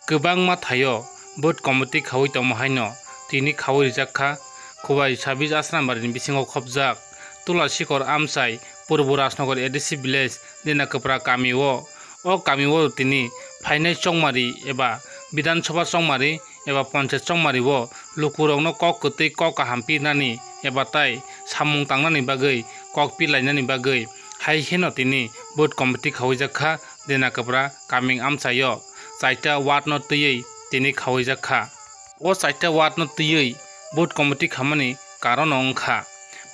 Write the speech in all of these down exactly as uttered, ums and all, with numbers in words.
Kwbangma thaio vote committee khaui tongma haino tini khaui rijak kha. Khowai sabis Asrambari ni bisingo khopjak Tulasikor Amchai Purbo Rajnagar A D C village Dina Kwpra kami o. O kami o tini phainai chongmari eba Bidhan Sabha chongmari eba Panchayat chongmari o lukurokno kok kwtwi kok kaham pirnani eba tai samung tangnani bagwi kok pilainani bagwi hai heno tini vote committee khaui jak kha Dina Kwpra kaming amchaio chaita ward no twiwi tini khaui jak kha. O chaita ward no twiwi vote committee khamani karon wng kha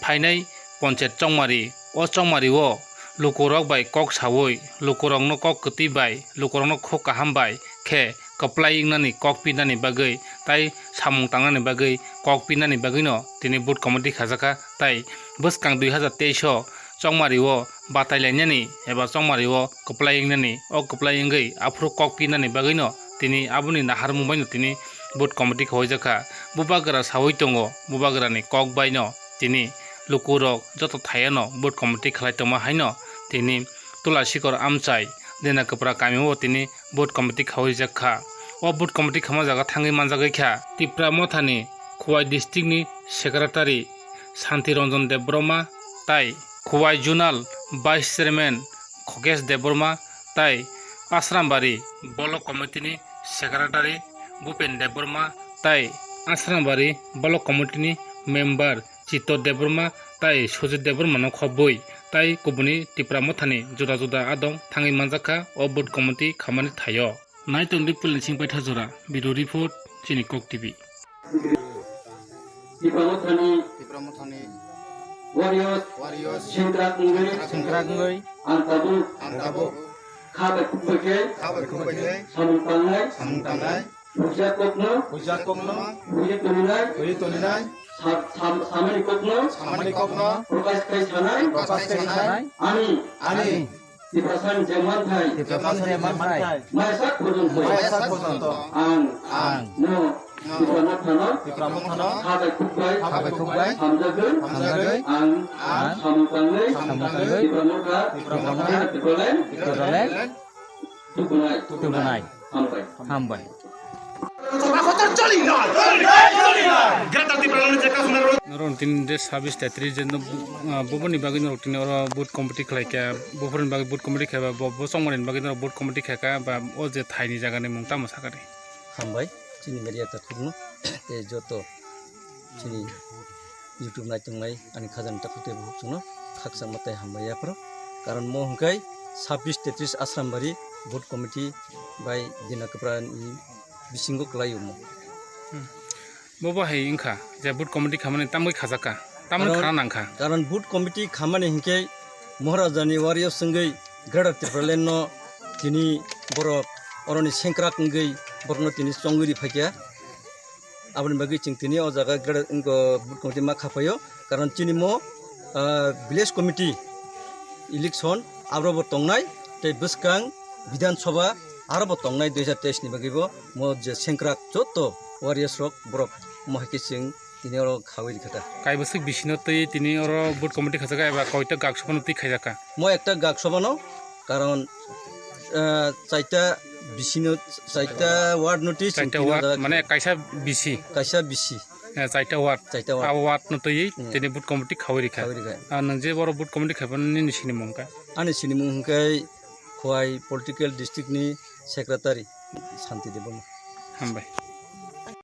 phainai Panchayat chongmari. O chongmari o lukurok bai kok saui, lukurokno kok kwtwi bai, lukurokno khuk kaham bai khe kwplai wngnani kok pinani bagwi tai samung tangnani bagwi kok pinani bagwino tini vote committee khajakha. Tai bwskang dui hazar teis o chongmari o batai lainani eba chongmari o kwplai wngnani, o kwplai wngwi aphuru kok pinani bagwino tini aboni naharmung baino tini vote committee khaui jakha. Bubagra saui tongo, bubagrani kok baino tini lukurok joto thaiano vote committee khlai tongma haino tini Tulasikor Amchai Dina Kwpra kamio tini vote committee khaui jak kha. O vote committee khama jaga thangwi manjagwi kha Tipra Mothani Khowai district ni secretary Santi Ranjan Debbarma tai Khowai zonal vice chairman Khokesh Debbarma tai Asrambari block committee ni secretary Bhupen Debbarma tai Asrambari block committee ni member Chitto Debbarma tai Sujit Debbarma no khobwi tai kubuni Tipra Mothani juda juda adong thangwi manjakha o vote committee khamani thaio. Naitongdi Pulensing Paitha jora, Bureau Report, Chini Kok T V. Tipra Mothani Tipra Mothani Warriors Warriors Sengkrak Wngwi Sengkrak Wngwi Ang Tabuk Ang Tabuk Kha Bai Khuk Bai Khe Kha Bai Khuk Bai Khe Samung Tangnai Samung Tangnai Puja Kokno Puja Kokno Hui Toninai Hui Toninai Sa- Sam- Samani Kokno Samani Kokno Prakash Kai Sanai Prakash Kai Sanai Ani Ani Tiprasani je manthai Tiprasani je manthai Maya sak porjonto Maya sak porjonto Ang Ang No Tipra Mothano Tipra Mothano Kha Bai Khuk Bai Kha Bai Khuk Bai Hamjagwi Hamjagwi Ang Ang Samung Tangnai Samung Tangnai Tipra Motha Tipra Motha Tipraland Tipraland Tukunai Tukunai Hambai Hambai. Norok tini de sabis tetris je no, ah, bubuni bagwi norok tini oro vote committee khlai kha, buphuruni bagwi vote committee khlai ba, bo, bo chongmani bagwi norok vote committee khlai kha, ba o je thaini jaga ni mung tamo sakha de? Hambai, chini media takhukno, tei joto chini YouTube naitongnai ani khajani takhuk tei bukhuk chwngno khakchangma tei hambai yapharo. Karon mo hwnkhe sabis tetris Asrambari vote committee bai Dina Kwpra ni bisingo kwlai omo. Hmm. Bo bo hai wngkha je vote committee khamani tamwi khajakha, tamwi Karon, khana nangkha. Karon vote committee khamani hinkhe Maharajani warriors wngwi Greater Tipraland no tini borok oroni sengkrak wngwi borokno tini chongwi ri phaikha. Aboni bagwi chwng tini o jaga greater wngkha vote committee ma khapaio. Karon chini mo, ah, village committee election abrobo tongnai tei bwskang Bidhan Sabha arobo tongnai dui hazar teis ni bagwibo mo je sengkrak joto warriors rok borok mo hai khe chwng tini oro khaui rikha ta. Kaibwswk bisino twi tini oro vote committee khajaka eba koita gak sophano twi khaijaka? Mo ekta gak sophano, karon, ah, chaita bisino, chaita ward no twi chwng Chaita tini ward, oro mane kaisa bisi? Kaisa bisi. Eh, chaita ward. Chaita ward. Abo ward no twi Hmm. tini vote committee khaui rikha. Khaui rikha. Ah, nwng je boro vote committee khaibani nini sinimung kha? Ani sinimung hwnkhe Khowai political district ni secretary Santi Debbarma. Hambai.